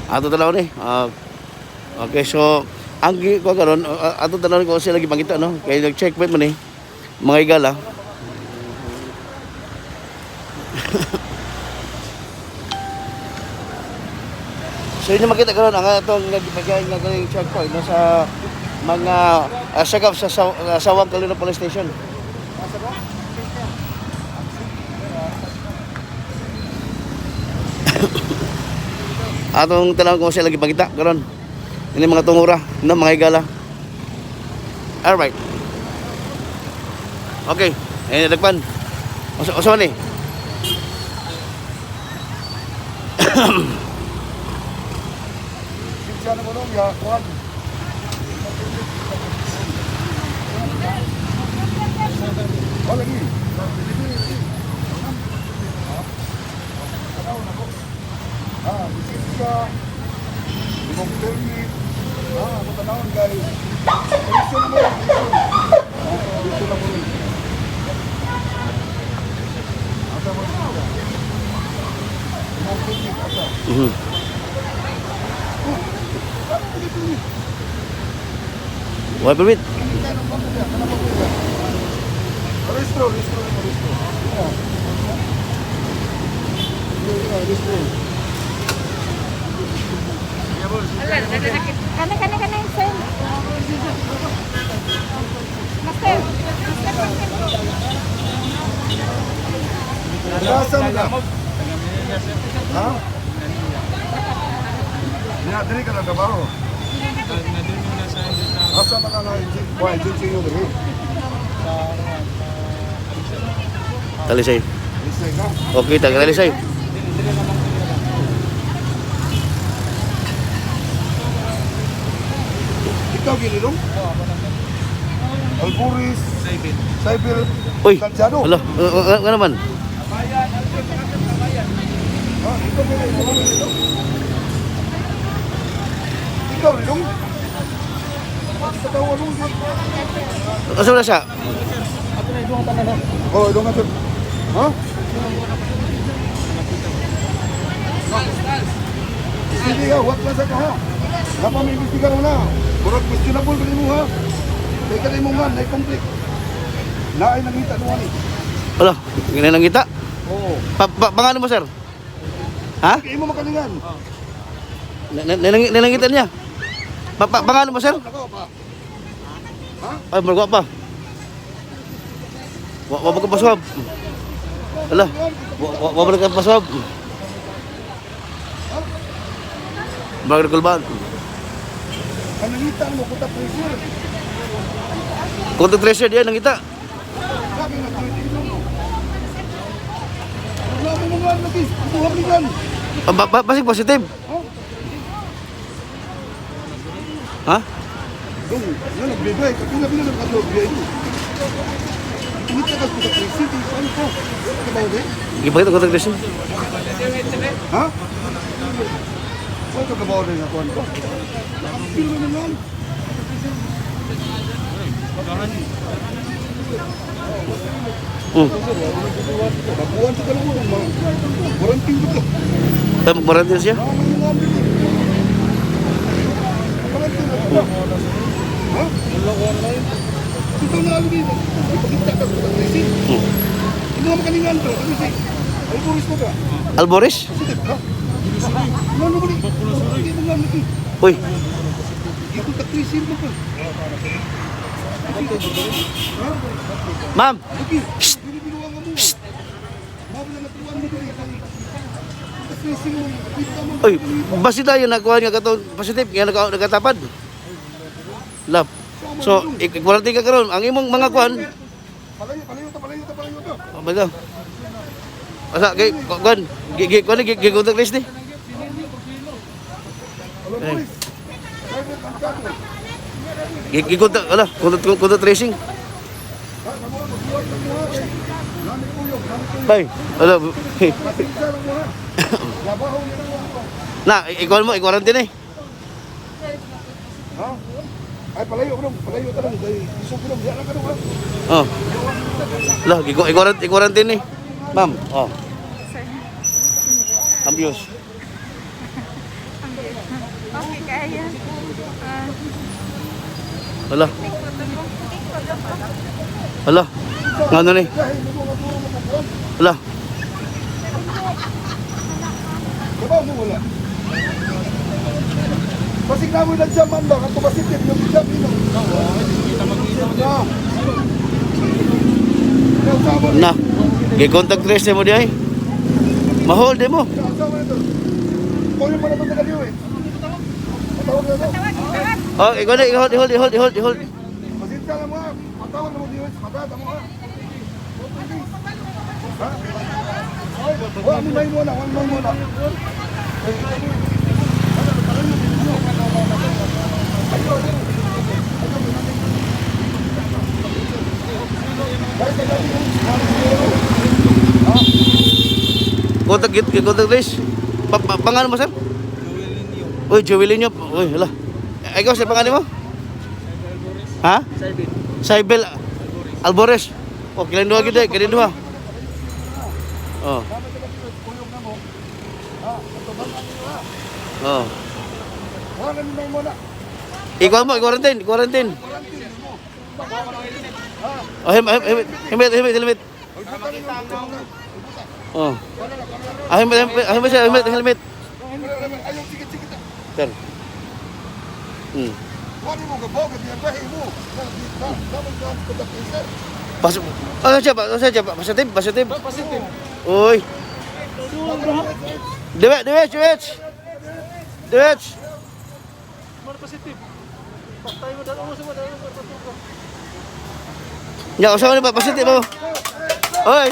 Ato tanaw ni. Ah, okay, so ang ko karon ato tanaw ko sila gipangita, no, kay nag-checkpoint man ni mga higala. So yun yung makita karon ang atong nagipagay nga galing checkpoint, no, sa mga sakap sa Sawang Kalino Police Station. Atong tanaw kung sila gipangita karon. Ini mga tungura, no, mga higala. Alright. Okay, eh dagpan. Usa usa man ni. Siya na mo nung ya, kuwan. Oh, lagi. Ah, lisensya, imong permit, ako tanawon kay presyo na mo, presyo. Ah, presyo na mo rin. Asa mo lisensya? Imong permit, asa? Why permit? Restro, restro, restro. Yeah. Yeah, restro. Kana kana kana sir. Master, master, master. Nasa mo ka? Ha? Niya, dili ka nagtrabaho. Asa man ka na agency nyo dili? Talisay. Lisay ka? Okay, taga Talisay. Ikaw ginilong? Alburis, Cyber, Uy. Santiago. Hala, nga naman. Ha? Ikaw ginilong? Ikaw rinong? Sa tawa nung. Asa wala siya? Oh, idong nga sir. Ha? Sige ka, huwag lang sa ka ha. Napa may imbestiga mo na. Murag questionable ba nimo ha? Kay kanay mo nga, na-conflict. Naay nangita no ani. Hala, ginanangita. Oo. Pa pangano mo, sir? Ha? Kay imo makalingan. Nanangita niya. Pa pangano mo, sir? Nako pa. Ay, margwa pa. Wa ba ka paswab? Hala, wa ba ka paswab? Bagay kulban. Ang nangita mo kuta pressure. Contact tracer diyan nangita. Sabi na tuloy mo. Wala mo mga lagi. Buha mo. Ah, basig positive. Ha? Ha? Dong, nga nagbibay. Kung nga binang nagkatlo, biyay mo. Ngita ka kuta pressure. Ano ko? Kabaw di? Gipakita contact tracer. Ha? Wala ka kabaw rin ako ko. Nakapil na naman. Babuan sa kalungo. Quarantine ko. Tama quarantine siya. Quarantine na ka. Ha? Ito na alam dito. Ipakita ka sa tracing. Hindi mo makalingan to. Ano si? Ay, puris mo ka. Alboris? Positive ka? Ano ba ni? Hindi mo nga lagi. Uy, Ito tracing mo ka. Ha? ma'am. Lagi. Binibinuan ka mo. Mabila na tuwan mo dito. Tracing mo. Kita mo. Uy, basi tayo nakuha nga katong positive nga nagkatapad. Lap. So, i-quarantine ka karon. Ang imong mga kuan, Palayo, palayo ta, palayo ta, palayo ta. oh, ba Asa kay kuan, gi gi kuan gi gi contact list ni. Alam mo, Riz. Private ang kato. Gi gi contact ala, contact contact tracing. Ha, kamu, magbuhat lang mo, ha. Nami kuyog, nami kuyog. Bay, ala. Pasensya lang mo, ha. Labaho niya lang mo. Na, i-kuan mo, i-quarantine eh. Ha? Ay, palayo, bro. Palayo ta lang. Kay, isog bro. Diyan lang ka ha. Oh. Lah, gi i-quarantine eh. Ma'am, oh. Sir. Ambios. Okay, kaya. Ah, Hala, take photo ko. Take photo ko. hala. Ngano ni? Hala. Diba mo wala? Basig na mo lang siya man ba? Kung tumasitip yung jam ino. Na. Gi-contact trace mo di ay. Mahold mo. Kunin mo na ito taga eh. Patawag na ito. Tawag, tawag. Oh, ikaw na, i-hold, i-hold, i-hold, i-hold, i-hold. Pasensya na mga. Patawag na mo diyo. Sa mo ha. Ha? Wala mo may muna. Wala mo muna. Contact git, contact trace. Pa, pa, pangalan mo, sir? Uy, Joelinho. Uy, hala. Eh, ikaw, sir, pangalan mo? Ha? Saibel. Albores. Oh, kilan duha gid eh, kilan duha. Oh. Oh. Wala mo may muna. Ikaw mo, quarantine, quarantine. Oh, helmet, helmet, helmet, helmet, helmet. Oh. Ah, helmet, helmet, helmet, sir, helmet, helmet. Ayaw, sige, sige. Sir. Wala mo gabaw, kasi ang bahay mo. Dapat ka ang contact. Pas, ano siya, ano siya, positive, positive. Positive. Uy. Duet, duet, duet. Duet. Ya, usaha ni Pak positif mo. Oi.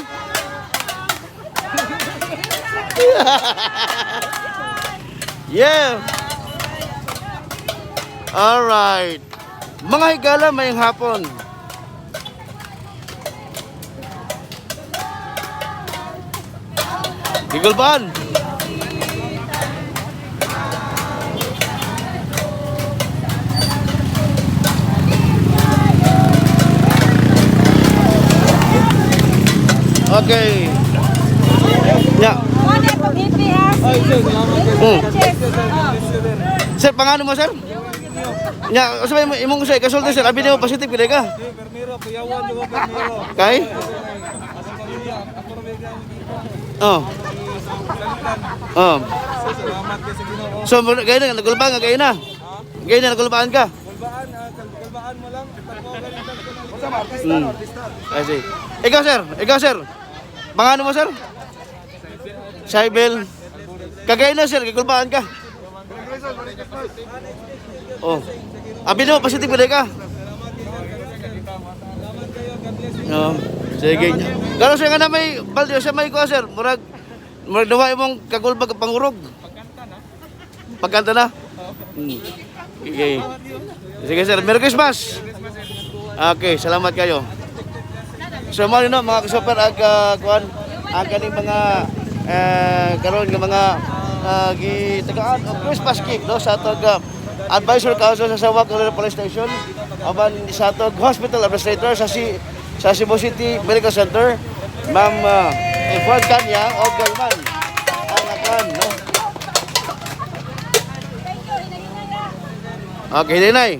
Yeah. All right. Mga higala, mayang hapon. Gigulbaan. Okay. Ya. Wala ko BP ha. Sanchez. Oh. Sir, pangano mo, sir? Nya, usa may imong usa kasulti sir, abi nimo positive gid ka. Permiro, kuyawan, di ba permiro? Kay? Asa pamilya, ako rin bigla mo dito. Oh. Oh. Salamat kay sa Ginoo. So, gaya na nagulbaan ka gaya na. Gaya na nagulbaan ka. Kalbaan, kalbaan mo lang. Basta artista, artista. I see. Ikaw sir, ikaw sir. Pangano mo, sir? Saibel. Kagaya na sir, gigulbaan ka. Congratulations, Merry Christmas. Oh. Abi nimo positive gid ka. No. Sige. Karo siya nga na may balde siya may kuha sir. Murag murag duwa imong kagulbag pangurog. Pagkanta na. Okay. Sige sir, Merry Christmas. Okay, salamat kayo. So mo no mga kasuper ag kuan ang kaning mga karon nga mga gitagaan og Christmas gift no sa atong Advisor Council sa Sawag Rural Police Station aban sa atong Hospital Administrator sa si sa Cebu City Medical Center, Ma'am Ifwan Kanya o Galman ang akan no. Thank you, hinahinay na. Okay, dinay.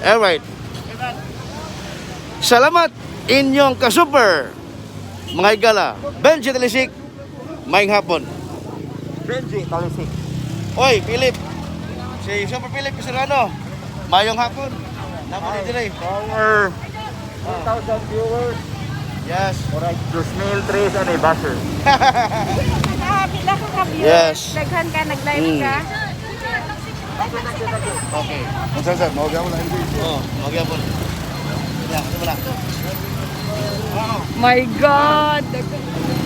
All right. Salamat inyong kasuper. Mga higala, Benji Talisik, maayong hapon. Benji, talisik. Oy, Philip. Si Super Philip Serrano. Mayong hapon. Napon din dinay. Our 2,000 viewers. Yes. Alright, Snail Trace and a basher. Nakapila ka ka viewers. Yes. Daghan ka, nag-live ka. Okay. Sir, sir, mawag ako lang. Oh, magyapon. Ya, ano ba na? My God! Daghan.